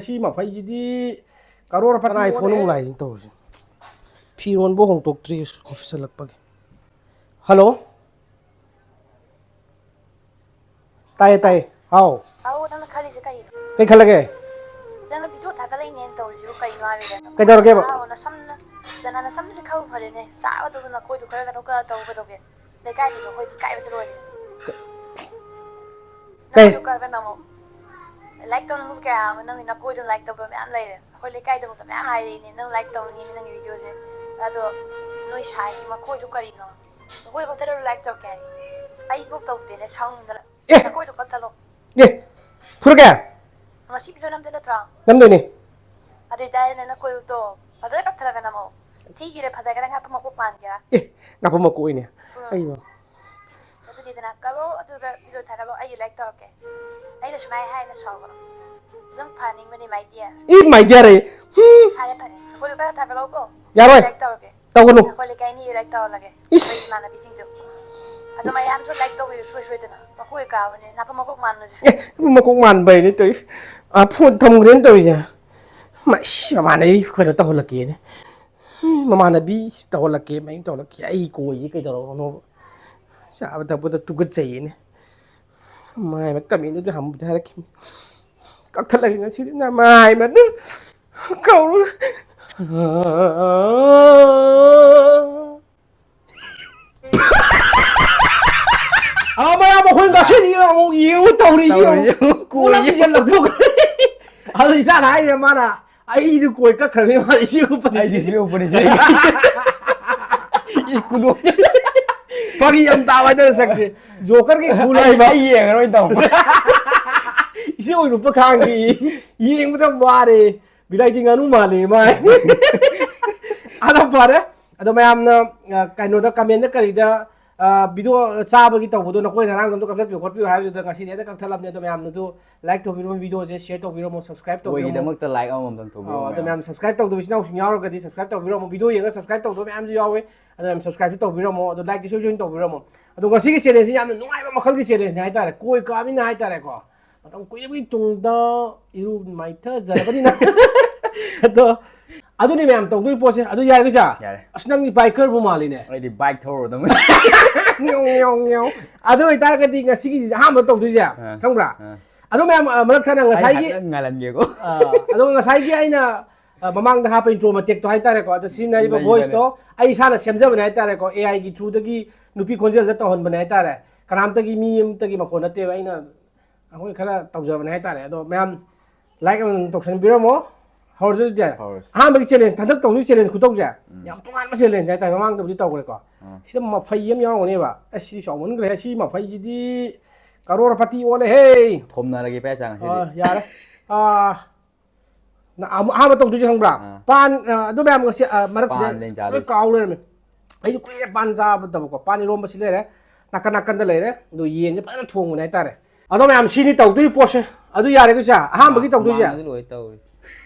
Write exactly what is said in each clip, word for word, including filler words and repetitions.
ꯁꯤ ꯃꯐꯩꯁꯤꯗꯤ ꯀꯔꯣꯔ ꯄꯇꯤ ꯀꯅꯥꯏ ꯐꯣꯟ ꯑꯃꯨꯛ ꯑꯣꯜꯂꯦ꯫ ꯂꯥꯛꯏꯁꯤꯅ ꯇꯧꯔꯤꯁꯦ? ꯐꯤꯔꯣꯟꯕꯨ ꯍꯣꯡꯗꯣꯛꯇ꯭ꯔꯤ ꯑꯣꯐꯤꯁ ꯍꯜꯂꯛꯄꯒꯤ꯫ ꯍꯜꯂꯣ꯫ ꯇꯥꯏꯌꯦ, ꯇꯥꯏꯌꯦ꯫ ꯍꯥꯎ꯫ ꯑꯧ, ꯅꯪꯅ ꯈꯜꯂꯤꯁꯦ ꯀꯩꯅꯣ? ꯀꯩ ꯈꯜꯂꯒꯦ? ꯅꯪꯅ ꯚꯤꯗꯤꯑꯣ ꯊꯥꯒꯠꯂꯛꯏꯅꯦꯅ ꯇꯧꯔꯤꯁꯤꯕꯨ ꯀꯩꯅꯣ ꯍꯥꯏꯕꯅꯤꯗ? ꯀꯩꯗꯧꯔꯒꯦꯕ? ꯑꯥ, ꯅꯁꯝꯅ, ꯅꯅꯥ ꯅꯁꯝꯗꯨꯗꯤ ꯈꯔ ꯐꯔꯦꯅꯦ꯫ ꯆꯥꯕꯗꯨꯕꯨ ꯅꯈꯣꯏꯗꯨ ꯈꯔ ꯀꯩꯅꯣ ꯀ-, ꯇꯧꯕ ꯀꯩꯗꯧꯒꯦ? ꯂꯩꯀꯥꯏꯗꯁꯨ ꯑꯩꯈꯣꯏꯗꯤ ꯏꯀꯥꯏꯕꯗ ꯂꯣꯏꯔꯦ꯫ ꯀ-, ꯀꯩ? ꯅꯪꯗꯨ ꯀꯔꯝꯕ ꯅꯃꯣ? ꯂꯥꯏꯛ ꯇꯧꯅꯕ ꯀꯌꯥ ꯑꯃ ꯅꯪꯒꯤ ꯅꯈꯣꯏꯗꯣ ꯂꯥꯏꯛ ꯇꯧꯕ ꯃꯌꯥꯝ ꯂꯩꯔꯦ꯫ ꯑꯩꯈꯣꯏ ꯂꯩꯀꯥꯏꯗꯕꯨꯛꯇ ꯃꯌꯥꯝ ꯍꯥꯏꯔꯛꯏꯅꯦ, ꯅꯪ ꯂꯥꯏꯛ ꯇꯧꯅꯤꯅ ꯅꯪꯒꯤ ꯚꯤꯗꯤꯑꯣꯁꯦ꯫ ꯑꯗꯣ ꯅꯣꯏ ꯁꯥꯏꯒꯤ ꯃꯈꯣꯏꯗꯣ ꯀꯔꯤꯅꯣ? ꯅꯈꯣꯏ ꯈꯛꯇꯔꯣ ꯂꯥꯏꯛ ꯇꯧꯔꯛꯀꯦ ꯍꯥꯏ? ꯑꯩꯐꯥꯎ ꯇꯧꯗꯦꯅꯦ, ꯁꯥꯎꯅꯤꯡꯗꯅ꯫ ꯑꯦ! ꯅꯈꯣꯏꯗꯣ ꯀꯛꯊꯠꯂꯣ꯫ ꯑꯦ! ꯐꯨꯔꯒꯦ? ꯉꯁꯤ ꯚꯤꯗꯤꯑꯣ ꯅꯝꯗꯣꯏ ꯅꯠꯇ꯭ꯔꯣ? ꯅꯝꯗꯣꯏꯅꯦ꯫ ꯑꯗꯨ ꯑꯣꯏꯇꯥꯔꯗꯤ ꯅꯈꯣꯏꯗꯣ ꯐꯖꯅ ꯀꯛꯊꯠꯂꯒ ꯅꯝꯃꯣ꯫ ꯊꯤꯒꯦꯔꯥ ꯐꯖꯒꯦꯔꯥ ꯉꯥꯄ꯭ꯔꯨꯝ ꯃꯀꯣꯛ ꯃꯥꯟꯒꯦꯔꯥ꯫ ꯑꯦ! ꯉꯥꯄ꯭ꯔꯨꯝ ꯃꯀꯣꯛ ꯑꯣꯏꯅꯦ꯫ ꯎꯝ꯫ ꯑꯩꯕꯣ꯫ ꯑꯗꯨꯗꯤꯗꯅ ꯀꯛꯂꯣ, ꯑꯗꯨꯒ ꯚꯤꯗꯤꯑꯣ ꯊꯥꯒꯠꯂꯣ, ꯑꯩꯒꯤ ꯂꯥꯏꯛ ꯇꯧꯔꯛꯀꯦ꯫ ꯑꯩꯅ ꯁꯨꯃꯥꯏꯅ ꯍꯥꯏꯅ ꯁꯥꯎꯒꯅꯨ꯫ ꯑꯗꯨꯝ ꯐꯍꯟꯅꯤꯡꯕꯅꯤ, my dear꯫ E, my dear ꯑꯩ꯫ ꯍꯨꯝ꯫ ꯐꯔꯦ, ꯐꯔꯦ꯫ ꯑꯩꯈꯣꯏ ꯂꯨꯄꯥ ꯊꯥꯒꯠꯂꯛꯎꯀꯣ꯫ ꯌꯥꯔꯣꯏ꯫ ꯂꯥꯏꯛ ꯇꯧꯔꯒꯦ꯫ ꯇꯧꯒꯅꯨ꯫ ꯑꯩꯈꯣꯏ ꯂꯩꯀꯥꯏ ꯑꯅꯤꯒꯤ ꯂꯥꯏꯛ ꯇꯧꯍꯜꯂꯒꯦ꯫ ꯏꯁ꯫ ꯑꯩꯈꯣꯏ ꯏꯃꯥꯟꯅꯕꯤꯁꯤꯡꯗꯣ꯫ ꯑꯗꯣ ꯃꯌꯥꯝꯁꯨ ꯂꯥꯏꯛ ꯇꯧꯕꯤꯌꯨ ꯁꯣꯏ ꯁꯣꯏꯗꯅ꯫ ꯃꯀꯣꯏ ꯀꯥꯕꯅꯦ, ꯅꯥꯄꯨ ꯃꯀꯣꯛ ꯃꯥꯟꯕꯁꯦ꯫ ꯑꯦ, ꯃꯀꯣꯛ ꯃꯥꯟꯕ ꯍꯥꯏꯅꯦ ꯇꯧꯔꯤꯁꯦ꯫ ꯑꯥ, ꯐꯣꯟ ꯊꯝꯈ꯭ꯔꯦꯅ ꯇꯧꯔꯤꯁꯦ꯫ ꯃꯥ, ꯏꯁ, ꯃꯃꯥꯟꯅꯕꯤ ꯀꯩꯅꯣ ꯇꯧꯍꯜꯂꯛꯀꯦꯅꯦ꯫ ꯎꯝ, ꯃꯃꯥꯟꯅꯕꯤ ꯇꯧꯍꯜꯂꯛꯀꯦ, ꯃꯌꯨꯝ ꯇꯧꯍꯜꯂꯛꯀꯦ꯫ ꯑꯩ ꯀꯣꯏꯒꯦ ꯀꯩꯗꯧꯔꯕꯅꯣꯕ? ꯆꯥꯕ ꯊꯛꯄꯗ ꯇꯨꯀꯠꯆꯩꯌꯦꯅꯦ꯫ ꯃꯥꯏ ꯀꯃꯦꯟꯗꯨꯗꯤ ꯍꯝꯕꯗ ꯍꯥꯏꯔꯛꯈꯤꯕꯅꯤ꯫ ꯀꯛꯊꯠꯂꯒꯦ ꯉꯁꯤꯗꯤ ꯅꯃꯥꯏ ꯃꯗꯨ ꯀꯧꯔ꯫ ꯑꯥ, ꯃꯌꯥꯝ ꯑꯩꯈꯣꯏ ꯉꯁꯤꯗꯤ ꯑꯃꯨꯛ ꯌꯦꯡꯉꯨ ꯇꯧꯔꯤꯁꯤ ꯌꯦꯡꯉꯨ꯫ ꯇꯧꯔꯤꯁꯤ ꯌꯦꯡꯉꯨ꯫ ꯄꯨꯂꯞ ꯀꯣꯏ꯫ ꯏꯖꯠ ꯂꯧꯊꯣꯛꯈ꯭ꯔꯦ꯫ ꯑꯗꯣ ꯏꯆꯥꯅ ꯍꯥꯏꯁꯦ ꯃꯥꯅ, "ꯑꯩꯁꯨ ꯀꯣꯏ ꯀꯛꯈ꯭ꯔꯕꯅꯤ, ꯃꯥ ꯏꯁꯨ ꯎꯞꯄꯅꯤ ꯑꯩꯗꯤ ꯁꯤ ꯁꯤ ꯎꯞꯄꯅꯤ ꯁꯤ꯫ ꯏ ꯀꯨꯂꯣ꯫ ꯐꯥꯒꯤ ꯌꯥꯝ ꯇꯥꯕ ꯍꯥꯏꯇꯥꯔꯦ ꯁꯛꯁꯦ꯫ ꯖꯣꯀꯔꯒꯤ ꯈꯨ ꯑꯩ, ꯂꯥꯏꯕ꯫ ꯑꯩ ꯌꯦꯡꯉꯔꯣꯏ ꯇꯧꯕ꯫ ꯏꯁꯨ ꯑꯣꯏꯅ ꯎꯞꯄ ꯈꯥꯡꯈꯤ꯫ ꯌꯦꯡꯕꯗ ꯋꯥꯔꯦ꯫ ꯕꯤꯂꯥꯏꯇꯤ ꯉꯥꯅꯨ ꯃꯥꯜꯂꯦ ꯃꯥ꯫ ꯑꯗꯣ ꯐꯔꯦ꯫ ꯑꯗꯣ ꯃꯌꯥꯝꯅ, ꯑ, ꯀꯩꯅꯣꯗ ꯀꯃꯦꯟꯗ ꯀꯔꯤꯗ, ꯑ, ꯚꯤꯗꯤꯑꯣ ꯆꯥꯕꯒꯤ ꯇꯧꯕꯗꯣ ꯅꯈꯣꯏ ꯉꯔꯥꯡꯗꯣ ꯑꯝꯇ ꯀꯛꯊꯠꯄꯤꯌꯨ ꯈꯣꯠꯄꯤꯌꯨ ꯍꯥꯏꯕꯗꯨꯗ ꯉꯁꯤꯗꯤ ꯍꯦꯛꯇ ꯀꯛꯊꯠꯂꯕꯅꯦ꯫ ꯑꯗꯣ ꯃꯌꯥꯝꯅ ꯑꯗꯨ ꯂꯥꯏꯛ ꯇꯧꯕꯤꯔꯝꯃꯣ, ꯚꯤꯗꯤꯑꯣꯁꯦ ꯁꯤꯌꯔ ꯇꯧꯕꯤꯔꯝꯃꯣ, ꯁꯕꯁꯀ꯭ꯔꯥꯏꯕ ꯇꯧꯕꯤꯔꯝꯃꯣ꯫ ꯑꯣꯏꯒꯤꯗꯃꯛꯇ ꯂꯥꯏꯛ ꯑꯃꯃꯝꯇꯪ ꯇꯧꯕꯤꯔꯝꯃꯣ ꯑꯣ, ꯑꯗꯣ ꯃꯌꯥꯝ꯫ ꯃꯌꯥꯝ ꯁꯕꯁꯀ꯭ꯔꯥꯏꯕ ꯇꯧꯗꯕ ꯏꯆꯤꯟ ꯏꯅꯥꯎꯁꯤꯡ ꯌꯥꯎꯔꯒꯗꯤ ꯁꯕꯁꯀ꯭ꯔꯥꯏꯕ ꯇꯧꯕꯤꯔꯝꯃꯣ꯫ ꯚꯤꯗꯤꯑꯣ ꯌꯦꯡꯉꯒ ꯁꯕꯁꯀ꯭ꯔꯥꯏꯕ ꯇꯧꯗꯕ ꯃꯌꯥꯝꯁꯨ ꯌꯥꯎꯋꯦ꯫ ꯑꯗꯣ ꯃꯌꯥꯝ ꯁꯕꯁꯀ꯭ꯔꯥꯏꯕꯁꯨ ꯇꯧꯕꯤꯔꯝꯃꯣ꯫ ꯑꯗꯣ ꯂꯥꯏꯛꯀꯤꯁꯨ ꯖꯣꯏꯟ ꯇꯧꯕꯤꯔꯝꯃꯣ꯫ ꯑꯗꯣ ꯉꯁꯤꯒꯤ ꯆꯦꯂꯦꯟꯖꯁꯤ ꯌꯥꯝꯅ ꯅꯨꯡꯉꯥꯏꯕ ꯃꯈꯜꯒꯤ ꯆꯦꯂꯦꯟꯖꯅꯤ ꯍꯥꯏꯇꯥꯔꯦ꯫ ꯀꯣꯏ ꯀꯥꯃꯤꯅ ꯍꯥꯏꯇꯥꯔꯦꯀꯣ꯫ ꯃꯇꯝ ꯀꯨꯏꯔꯕꯒꯤ ꯇꯨꯡꯗ ꯏꯔꯨ ꯃꯥꯏꯊꯖꯔꯕꯅꯤꯅ꯫ ꯑꯗꯣ ꯑꯗꯨꯅꯤ ꯃꯌꯥꯝ ꯇꯧꯗꯣꯏ ꯄꯣꯠꯁꯦ꯫ ꯑꯗꯨ ꯌꯥꯔꯒꯁꯦ? ꯌꯥꯔꯦ꯫ ꯑꯁ, ꯅꯪꯗꯤ ꯕꯥꯏꯀꯔꯕꯨ ꯃꯥꯜꯂꯤꯅꯦ꯫ ꯑꯩꯗꯤ ꯕꯥꯏꯛ ꯊꯧꯔꯨꯔꯗꯕꯅꯤ꯫ ꯉꯦꯎ, ꯉꯦꯎ, ꯉꯦꯎ꯫ ꯑꯗꯨ ꯑꯣꯏꯇꯥꯔꯒꯗꯤ ꯉꯁꯤꯒꯤꯁꯦ ꯑꯍꯥꯟꯕ ꯇꯧꯗꯣꯏꯁꯦ, ꯑꯥ, ꯈꯪꯕ꯭ꯔꯥ? ꯑꯥ꯫ ꯑꯗꯣ ꯃꯌꯥꯝ, ꯑ, ꯃꯔꯛ ꯊꯠꯅ ꯉꯁꯥꯏꯒꯤ, ꯑꯩ ꯉꯥꯜꯍꯟꯒꯦꯀꯣ꯫ ꯑ, ꯑꯗꯨꯒ ꯉꯁꯥꯏꯒꯤ ꯑꯩꯅ, ꯑ, ꯃꯃꯥꯡꯗ ꯍꯥꯞꯄ ꯏꯟꯇ꯭ꯔꯣ ꯃꯇꯦꯛꯇꯣ ꯍꯥꯏꯇꯥꯔꯦꯀꯣ, ꯑꯗ ꯁꯤꯖꯤꯟꯅꯔꯤꯕ ꯂꯩꯕꯅꯦ꯫ ꯚꯣꯏꯁꯇꯣ ꯑꯩ ꯏꯁꯥꯅ ꯁꯦꯝꯖꯕꯅꯦ ꯍꯥꯏꯇꯥꯔꯦꯀꯣ, ꯑꯦ ꯑꯥꯏꯒꯤ ꯊ꯭ꯔꯨꯗꯒꯤ ꯅꯨꯄꯤ ꯈꯣꯟꯖꯦꯜꯗ ꯇꯧꯍꯟꯕꯅꯦ ꯍꯥꯏꯇꯥꯔꯦ꯫ ꯀꯅꯥꯝꯇꯒꯤ, ꯃꯤ ꯑꯃꯇꯒꯤ ꯃꯈꯣꯟ ꯅꯠꯇꯦꯕ, ꯑꯩꯅ ꯑꯩꯈꯣꯏ ꯈꯔ ꯇꯧꯖꯕꯅꯦ ꯍꯥꯏꯇꯥꯔꯦ꯫ ꯑꯗꯣ ꯃꯌꯥꯝ ꯂꯥꯏꯛ ꯑꯃ ꯇꯧꯁꯟꯕꯤꯔꯝꯃꯣ꯫ ꯍꯧꯔꯁꯤ ꯑꯗꯨꯗꯤ꯫ ꯍꯧꯔꯁꯤ꯫ ꯑꯍꯥꯟꯕꯒꯤ ꯆꯦꯂꯦꯟꯖ, ꯍꯟꯗꯛ ꯇꯧꯗꯣꯏ ꯆꯦꯂꯦꯟꯖ ꯈꯨꯇꯧꯁꯦ ꯌꯥꯝ ꯇꯣꯉꯥꯟꯕ ꯆꯦꯂꯦꯟꯖ ꯍꯥꯏꯇꯥꯔꯦ꯫ ꯃꯃꯥꯡꯗꯕꯨꯗꯤ ꯇꯧꯈ꯭ꯔꯦꯀꯣ꯫ ꯑꯥ꯫ ꯁꯤꯗ ꯃꯐꯩ ꯑꯃ ꯌꯥꯎꯔꯝꯒꯅꯦꯕ꯫ ꯑꯁ, ꯁꯤ ꯆꯥꯎꯃꯟꯈ꯭ꯔꯦ꯫ ꯁꯤ ꯃꯐꯩꯁꯤꯗꯤ ꯀꯔꯣꯔ ꯄꯇꯤ ꯑꯣꯜꯂꯦꯍꯦ꯫ ꯊꯣꯝꯅꯔꯒꯦ ꯄꯩꯁꯥ ꯉꯁꯤꯗꯤ꯫ ꯑꯥ, ꯌꯥꯔꯦ꯫ ꯑꯥ, ꯅ-, ꯑꯃ-, ꯑꯍꯥꯟꯕ ꯇꯧꯗꯣꯏꯁꯦ ꯈꯪꯕ꯭ꯔꯥ? ꯑꯥ꯫ ꯄꯥꯟ, ꯑ, ꯑꯗꯨ ꯃꯌꯥꯝ ꯉꯁꯤ, ꯑ, ꯃꯔꯛꯁꯤꯗ ꯄꯥꯟ ꯂꯩ ꯂꯣꯏ ꯆꯥꯗꯣꯏꯁꯦ꯫ ꯀꯥꯎ ꯂꯩꯔꯝꯃꯦ꯫ ꯑꯩꯁꯨ ꯀꯨꯏꯔꯦ ꯄꯥꯟ ꯆꯥꯕꯗꯕꯀꯣ꯫ ꯄꯥꯟ ꯏꯔꯣꯝꯕꯁꯤ ꯂꯩꯔꯦ, ꯅꯥꯀꯟ ꯅꯥꯀꯟꯗ ꯂꯩꯔꯦ, ꯑꯗꯨ ꯌꯦꯟꯁꯦ ꯐꯖꯅ ꯊꯣꯡꯕꯅꯦ ꯍꯥꯏꯇꯥꯔꯦ꯫ ꯑꯗꯣ ꯃꯌꯥꯝ, ꯁꯤꯅꯤ ꯇꯧꯗꯣꯏ ꯄꯣꯠꯁꯦ꯫ ꯑꯗꯨ ꯌꯥꯔꯦꯀꯣ ꯁꯦ? ꯑꯍꯥꯟꯕꯒꯤ ꯇꯧꯗꯣꯏꯁꯦ꯫ ꯃꯃꯥꯡꯗꯁꯨ ꯂꯣꯏ ꯇꯧꯔꯤ꯫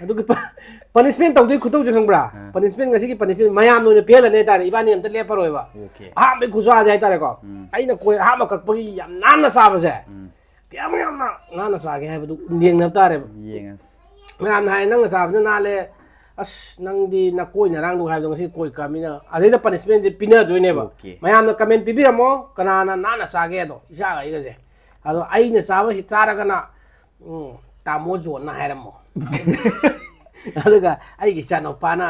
ꯑꯗꯨꯒꯤ ꯄ-, ꯄꯅꯤꯁꯃꯦꯟ ꯇꯧꯗꯣꯏ ꯈꯨꯇꯧꯁꯦ ꯈꯪꯕ꯭ꯔꯥ? ꯑꯥ꯫ ꯄꯅꯤꯁꯃꯦꯟ, ꯉꯁꯤꯒꯤ ꯄꯅꯤꯁꯃꯦꯟ ꯃꯌꯥꯝꯅ ꯑꯣꯏꯅ ꯄꯦꯜꯂꯅꯤ ꯍꯥꯏꯇꯥꯔꯦ, ꯏꯕꯥꯅꯤ ꯑꯝꯇ ꯂꯦꯞꯄꯔꯣꯏꯕ꯫ ꯑꯣꯀꯦ꯫ ꯑꯍꯥꯟꯕꯒꯤ ꯈꯨꯆꯥꯁꯦ ꯍꯥꯏꯇꯥꯔꯦꯀꯣ꯫ ꯎꯝ꯫ ꯑꯩꯅ ꯀꯣꯏ ꯑꯍꯥꯟꯕ ꯀꯛꯄꯒꯤ ꯌꯥꯝ ꯅꯥꯟꯅ ꯆꯥꯕꯁꯦ꯫ ꯎꯝ꯫ ꯀꯌꯥꯝ ꯌꯥꯝꯅ ꯅꯥꯟꯅ ꯆꯥꯒꯦ ꯍꯥꯏꯕꯗꯨ ꯌꯦꯡꯅꯕ ꯇꯥꯔꯦꯕ꯫ ꯌꯦꯡꯉꯁꯤ꯫ ꯃꯌꯥꯝꯅ ꯍꯥꯏ, "ꯅꯪꯅ ꯆꯥꯕꯗ ꯅꯥꯜꯂꯦ, ꯑꯁ, ꯅꯪꯗꯤ ꯅꯀꯣꯏ ꯅꯔꯥꯡꯗꯨ" ꯍꯥꯏꯕꯗꯣ ꯉꯁꯤ ꯀꯣꯏ ꯀꯛꯑꯃꯤꯅ ꯑꯗꯩꯗ ꯄꯅꯤꯁꯃꯦꯟꯁꯦ ꯄꯤꯅꯗꯣꯏꯅꯦꯕ꯫ ꯑꯣꯀꯦ꯫ ꯃꯌꯥꯝꯅ ꯀꯃꯦꯟ ꯄꯤꯕꯤꯔꯝꯃꯣ, ꯀꯅꯥꯅ ꯅꯥꯟꯅ ꯆꯥꯒꯦ ꯑꯗꯣ, ꯏꯆꯥꯒ ꯑꯩꯒꯁꯦ꯫ ꯑꯗꯣ ꯑꯩꯅ ꯆꯥꯕ ꯍꯦꯛ ꯆꯥꯔꯒꯅ, ꯎꯝ, ꯇꯥꯃꯣ ꯖꯣꯟꯅ ꯍꯥꯏꯔꯝꯃꯣ꯫ ꯑꯗꯨꯒ ꯑꯩꯒꯤ ꯏꯆꯥꯅꯨꯄꯥꯅ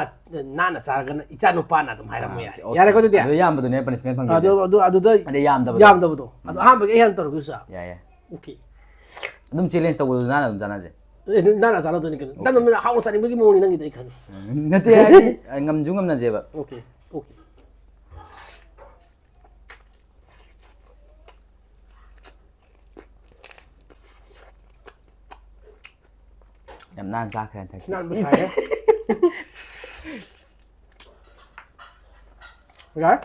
ꯅꯥꯟꯅ ꯆꯥꯔꯒꯅ ꯏꯆꯥꯅꯨꯄꯥꯅ ꯑꯗꯨꯝ ꯍꯥꯏꯔꯝꯃꯣ, ꯌꯥꯔꯦ꯫ ꯑꯣꯀꯦ꯫ ꯑꯗꯨ ꯌꯥꯝꯕꯗꯨꯅꯦ ꯄꯅꯤꯁꯃꯦꯟ ꯐꯪꯉꯤꯁꯦ꯫ ꯑꯗꯨ, ꯑꯗꯨ, ꯑꯗꯨꯗ ꯑꯗꯩ ꯌꯥꯝꯗꯕꯗꯣ꯫ ꯌꯥꯝꯗꯕꯗꯣ꯫ ꯑꯗꯣ ꯑꯍꯥꯟꯕꯒꯤ ꯑꯩ ꯍꯥꯟꯅ ꯇꯧꯔꯛꯄꯤꯁꯨ ꯌꯥꯏ꯫ ꯌꯥꯏ, ꯌꯥꯏ꯫ ꯑꯣꯀꯦ꯫ ꯑꯗꯨꯝ ꯆꯦꯂꯦꯟꯖ ꯇꯧꯕꯗꯨ ꯅꯥꯟꯅ ꯑꯗꯨꯝ ꯆꯥꯟꯅꯁꯦ꯫ ꯑꯦ, ꯅꯥꯟꯅ ꯆꯥꯟꯅꯗꯣꯏꯅꯤ ꯀꯩꯅꯣ꯫ ꯅꯪ ꯑꯗꯨꯝ ꯍꯥꯎꯅ ꯆꯥꯅꯤꯡꯕꯒꯤ ꯃꯑꯣꯡꯅꯤ ꯅꯪꯒꯤꯗꯤ ꯑꯩ ꯈꯪꯉꯦ꯫ ꯅꯠꯇꯦ, ꯍꯥꯏꯗꯤ, ꯉꯝꯁꯨ ꯉꯝꯅꯁꯦꯕ꯫ Okay, okay. ꯌꯥꯝ ꯅꯥꯟꯅ ꯆꯥꯈ꯭ꯔꯦ ꯍꯟꯗꯛꯇꯤ꯫ ꯅꯥꯟꯕ ꯁꯥꯏꯍꯦ꯫ ꯌꯥꯔꯦ꯫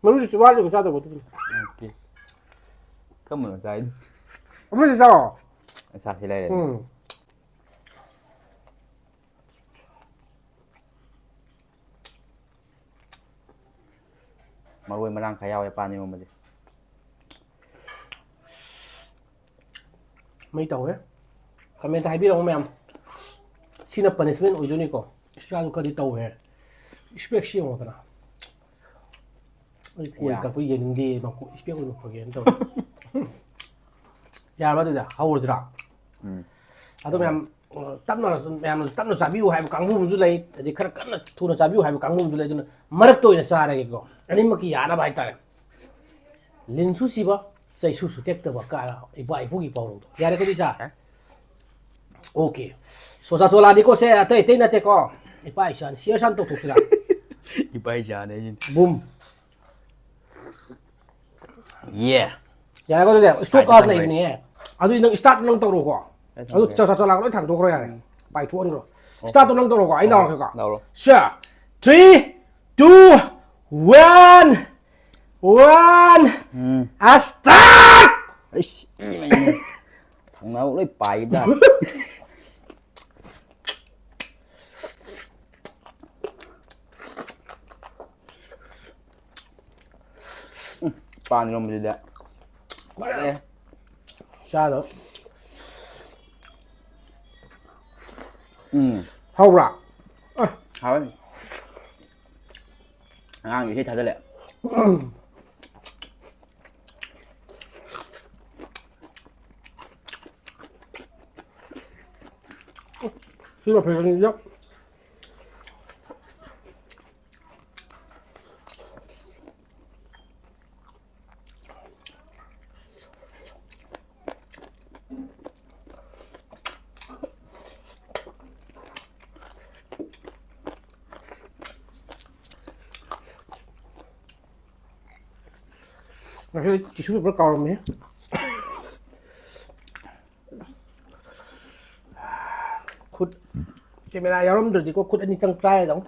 ꯃꯔꯨꯁꯨ ꯋꯥꯠꯂꯤꯕ ꯆꯥꯗꯧꯕ ꯑꯗꯨꯕꯨꯗꯤ꯫ ꯑꯣꯀꯦ꯫ ꯀꯔꯝꯕꯅꯣ ꯆꯥꯏꯗꯣ? ꯑꯃꯁꯤ ꯆꯥꯎ꯫ ꯑꯁꯥꯁꯤ ꯂꯩꯔꯦ꯫ ꯎꯝ꯫ ꯃꯔꯣꯏ ꯃꯔꯥꯡ ꯈꯔ ꯌꯥꯎꯋꯦ ꯄꯥꯟ ꯏꯔꯣꯝꯕꯁꯦ꯫ ꯃꯩ ꯇꯧꯋꯦ꯫ ꯀꯃꯦꯟꯇ ꯍꯥꯏꯕꯤꯔꯛꯑꯣ ꯃꯌꯥꯝ꯫ ꯁꯤꯅ ꯄꯅꯤꯁꯃꯦꯟ ꯑꯣꯏꯗꯣꯏꯅꯤꯀꯣ꯫ ꯏꯁꯥꯁꯨ ꯈꯔꯗꯤ ꯇꯧꯋꯦ꯫ ꯏꯁꯄꯦꯛꯁꯤ ꯌꯦꯡꯉꯣꯗꯅ꯫ ꯑꯩ ꯀꯣꯏ ꯌꯥ꯫ ꯀꯛꯄ ꯌꯦꯡꯅꯤꯡꯗꯦ, ꯃꯀꯣ-, ꯏꯁꯄꯦꯛ ꯑꯣꯏꯅ ꯎꯞꯄꯒꯦꯅ ꯇꯧꯔꯦ꯫ ꯌꯥꯔꯕ ꯑꯗꯨꯗꯤ? ꯍꯧꯔꯗ꯭ꯔꯥ? ꯎꯝ꯫ ꯑꯗꯣ ꯃꯌꯥꯝ, ꯑ, ꯇꯞꯅ, ꯃꯌꯥꯝꯅ ꯇꯞꯅ ꯆꯥꯕꯤꯌꯨ ꯍꯥꯏꯕ ꯀꯥꯡꯕꯨ ꯑꯃꯁꯨ ꯂꯩ, ꯑꯗꯩ ꯈꯔ ꯀꯟꯅ ꯊꯨꯅ ꯆꯥꯕꯤꯌꯨ ꯍꯥꯏꯕ ꯀꯥꯡꯕꯨ ꯑꯃꯁꯨ ꯂꯩ꯫ ꯑꯗꯨꯅ ꯃꯔꯛꯇ ꯑꯣꯏꯅ ꯆꯥꯔꯒꯦꯀꯣ, ꯑꯅꯤꯃꯛꯀꯤ ꯌꯥꯅꯕ ꯍꯥꯏꯇꯥꯔꯦ꯫ ꯂꯤꯟꯁꯨ ꯁꯤꯕ, ꯆꯩꯁꯨ ꯁꯨꯇꯦꯛꯇꯕ ꯀꯥꯏꯅ ꯏꯄꯥ ꯏꯄꯨꯒꯤ ꯄꯥꯎꯔꯧꯗꯣ꯫ ꯌꯥꯔꯦꯀꯣ, ꯑꯗꯨꯗꯤ ꯏꯆꯥ? ꯑꯣꯀꯦ꯫ ꯁꯣꯁꯥ ꯆꯣꯂꯥꯅꯤꯀꯣ ꯁꯦ, ꯑꯇꯩ ꯑꯇꯩ ꯅꯠꯇꯦꯀꯣ꯫ ꯏꯄꯥ ꯏꯆꯥꯅꯤ, ꯁꯤꯌꯔ ꯁꯥꯟ ꯇꯧꯊꯣꯛꯁꯤꯔꯥ? ꯏꯄꯥ ꯏꯆꯥꯅꯦ ꯑꯩꯁꯤꯅꯦ꯫ ꯕꯨꯝ꯫ ꯌꯦ꯫ ꯌꯥꯔꯦꯀꯣ, ꯑꯗꯨꯗꯤ ꯁ꯭ꯇꯣꯞ ꯁꯥꯏꯗ ꯀꯥꯁ ꯊꯝꯈ꯭ꯔꯦ꯫ ꯂꯩꯕꯅꯦ꯫ ꯑꯗꯨꯗꯤ ꯅꯪ ꯁ꯭ꯇꯥꯔꯠ ꯅꯪ ꯇꯧꯔꯣꯀꯣ꯫ ꯑꯩ ꯑꯗꯨ ꯊꯝꯒꯦ꯫ ꯆꯣꯁꯥ ꯆꯣꯂꯥ ꯂꯣꯏ ꯊꯥꯡꯗꯣꯛꯈ꯭ꯔꯣ ꯌꯥꯔꯦ꯫ ꯎꯝ꯫ ꯄꯥꯏꯊꯣꯛꯍꯟꯈ꯭ꯔꯣ꯫ ꯑꯣꯀꯦ꯫ ꯁ꯭ꯇꯥꯔꯠꯇꯣ ꯅꯪ ꯇꯧꯔꯣꯀꯣ, ꯑꯩ ꯑꯣꯀꯦ꯫ ꯂꯥꯎꯔꯛꯀꯦꯀꯣ꯫ ꯂꯥꯎꯔꯣ꯫ ꯁꯦ, three, two, one, one, ꯎꯝ꯫ Start! ꯑꯩꯁ, ꯏꯃꯩ꯫ ꯊꯪꯅꯕ ꯂꯣꯏ ꯄꯥꯏꯈꯤꯕ ꯖꯥꯠꯅꯤ꯫ ꯎꯝ, ꯄꯥꯟ ꯏꯔꯣꯝꯕꯁꯤꯗꯤ꯫ ꯐꯔꯦ꯫ ꯆꯥꯗꯣ꯫ ꯎꯝ꯫ ꯍꯧꯕ꯭ꯔꯥ? ꯑ꯫ ꯍꯥꯎꯋꯦ꯫ ꯑꯉꯥꯡꯒꯤ ꯏꯁꯩ ꯊꯥꯖꯜꯂꯦ꯫ ꯁꯤꯅ ꯐꯩ, ꯑꯅꯤꯁꯤꯗ꯫ ꯉꯁꯤ ꯇꯤꯁꯨ ꯄꯦꯄꯔ ꯀꯥꯎꯔꯝꯃꯦ꯫ ꯈꯨꯠ ꯀꯦꯃꯦꯔꯥ ꯌꯥꯎꯔꯝꯗ꯭ꯔꯗꯤꯀꯣ, ꯈꯨꯠ ꯑꯅꯤ ꯆꯪ ꯆꯥꯏ ꯑꯗꯨꯝ꯫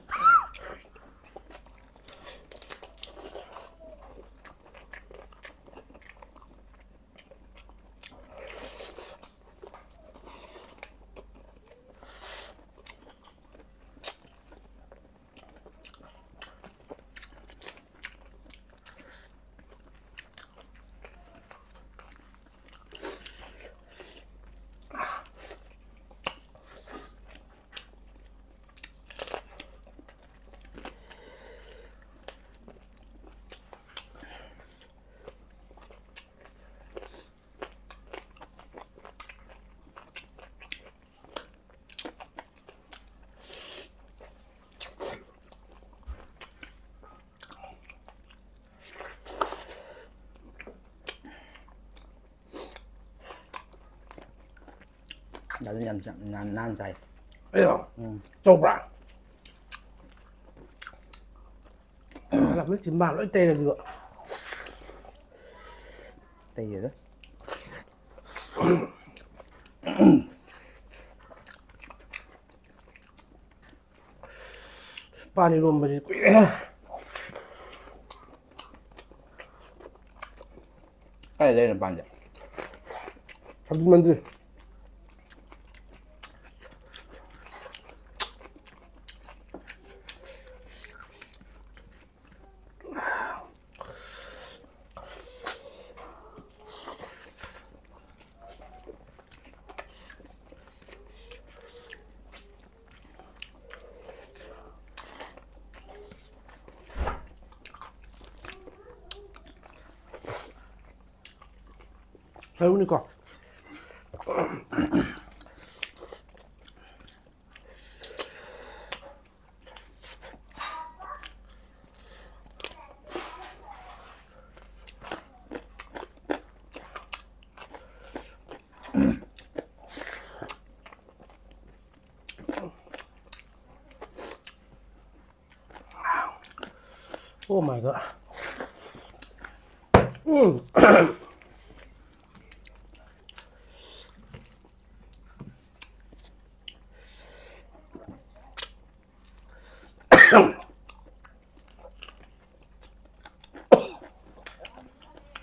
ꯑꯗꯨ ꯌꯥꯝ ꯆ-, ꯅꯥꯟ-, ꯅꯥꯟ ꯆꯥꯏ꯫ ꯑꯩꯔꯣ? ꯎꯝ꯫ ꯇꯧꯕ꯭ꯔꯥ? ꯂꯝꯅ ꯆꯤꯟꯕꯥ ꯂꯣꯏ ꯇꯩꯔꯦ ꯑꯗꯨꯒ꯫ ꯇꯩꯌꯦꯗ꯫ ꯄꯥꯟ ꯏꯔꯣꯝꯕꯁꯤ ꯀꯨꯏꯔꯦ꯫ ꯀꯥꯏ ꯂꯩꯔꯤꯅꯣ ꯄꯥꯟꯁꯦ? ꯍꯥꯏꯕꯗꯤ ꯃꯟꯗꯤꯔ꯫ ꯍꯥꯏꯔꯨꯅꯤꯀꯣ꯫ Oh my God. ꯎꯝ꯫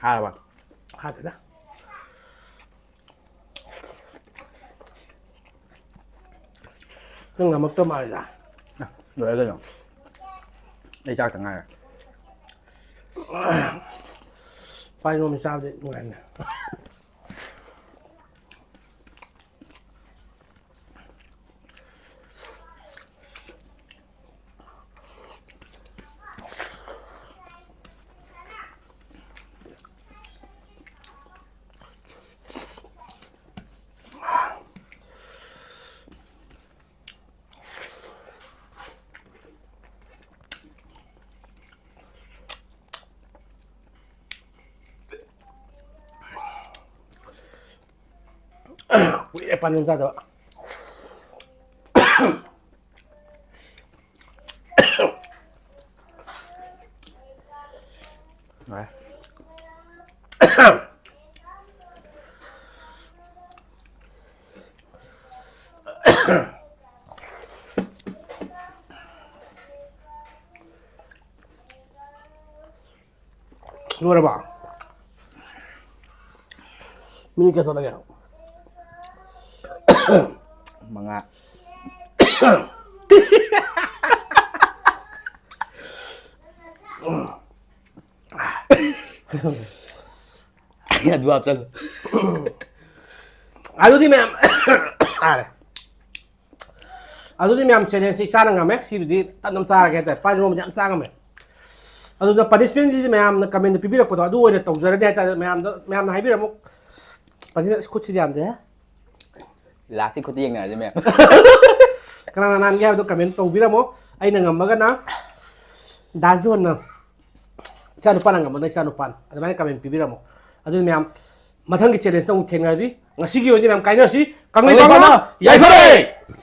ꯍꯥꯎꯔꯕ? ꯍꯥꯗꯦꯗ꯫ ꯅꯪ ꯉꯝꯃꯛꯇ ꯃꯥꯜꯂꯤꯗ꯫ ꯑ, ꯂꯣꯏꯔꯦ ꯀꯩꯅꯣ꯫ ꯑꯩ ꯆꯥꯛꯇ ꯉꯥꯏꯔꯦ꯫ ꯄꯥꯏꯔꯣꯝ ꯆꯥꯕꯗꯤ ꯅꯨꯡꯉꯥꯏꯕꯅꯦ꯫ ꯄꯥꯟ ꯌꯥꯝ ꯆꯥꯗꯕ꯫ ꯂꯣꯏꯔꯕ? ꯃꯤꯅꯤꯠ ꯀꯌꯥ ꯆꯠꯂꯒꯦ? ꯃꯉꯥ꯫ ꯑꯗꯨ ꯍꯥꯞꯆꯜꯂꯨ꯫ ꯑꯗꯨꯗꯤ ꯃꯌꯥꯝ, ꯇꯥꯔꯦ꯫ ꯑꯗꯨꯗꯤ ꯃꯌꯥꯝ, ꯆꯦꯂꯦꯟꯖꯁꯦ ꯏꯆꯥꯅ ꯉꯝꯃꯦ꯫ ꯁꯤꯕꯨꯗꯤ ꯇꯞꯅ ꯆꯥꯔꯒꯦ ꯍꯥꯏꯇꯥꯔꯦ꯫ ꯄꯥꯟ ꯏꯔꯣꯟꯕꯗꯤ ꯌꯥꯝ ꯆꯥ ꯉꯝꯃꯦ꯫ ꯑꯗꯨꯅ ꯄꯅꯤꯁꯃꯦꯟꯁꯤꯗꯤ ꯃꯌꯥꯝꯅ ꯀꯃꯦꯟꯗ ꯄꯤꯕꯤꯔꯛꯄꯗꯣ ꯑꯗꯨ ꯑꯣꯏꯅ ꯇꯧꯖꯔꯅꯤ ꯍꯥꯏꯇꯥꯔꯦ꯫ ꯃꯌꯥꯝꯗ, ꯃꯌꯥꯝꯅ ꯍꯥꯏꯕꯤꯔꯝꯃꯨ꯫ ꯄꯅꯤꯁꯃꯦꯟ, ꯑꯁ, ꯈꯨꯠꯁꯤꯗꯤ ꯌꯥꯝꯗꯦ꯫ ꯂꯥꯁꯀꯤ ꯈꯨꯠꯇ ꯌꯦꯡꯅꯔꯁꯦ ꯃꯌꯥꯝ꯫ ꯀꯅꯥꯅ ꯅꯥꯟꯒꯦ ꯍꯥꯏꯕꯗꯣ ꯀꯃꯦꯟ ꯇꯧꯕꯤꯔꯝꯃꯣ꯫ ꯑꯩꯅ ꯉꯝꯃꯒꯅ ꯗꯥ ꯖꯣꯟꯅ, ꯏꯆꯥ ꯅꯨꯄꯥꯅ ꯉꯝꯃꯒꯅ ꯏꯆꯥ ꯅꯨꯄꯥꯅ꯫ ꯑꯗꯨꯃꯥꯏꯅ ꯀꯃꯦꯟ ꯄꯤꯕꯤꯔꯝꯃꯣ꯫ ꯑꯗꯨꯅ ꯃꯌꯥꯝ, ꯃꯊꯪꯒꯤ ꯆꯦꯂꯦꯟꯖꯇ ꯑꯃꯨꯛ ꯊꯦꯡꯅꯔꯗꯤ, ꯉꯁꯤꯒꯤ ꯑꯣꯏꯅꯗꯤ ꯃꯌꯥꯝ ꯀꯥꯏꯅꯔꯁꯤ꯫ ꯀꯪꯂꯩ ꯀꯪꯂꯩ ꯄꯥꯎꯅ ꯄꯥꯎꯅ ꯌꯥꯏꯐꯔꯦ! ꯌꯥꯏꯐꯔꯦ!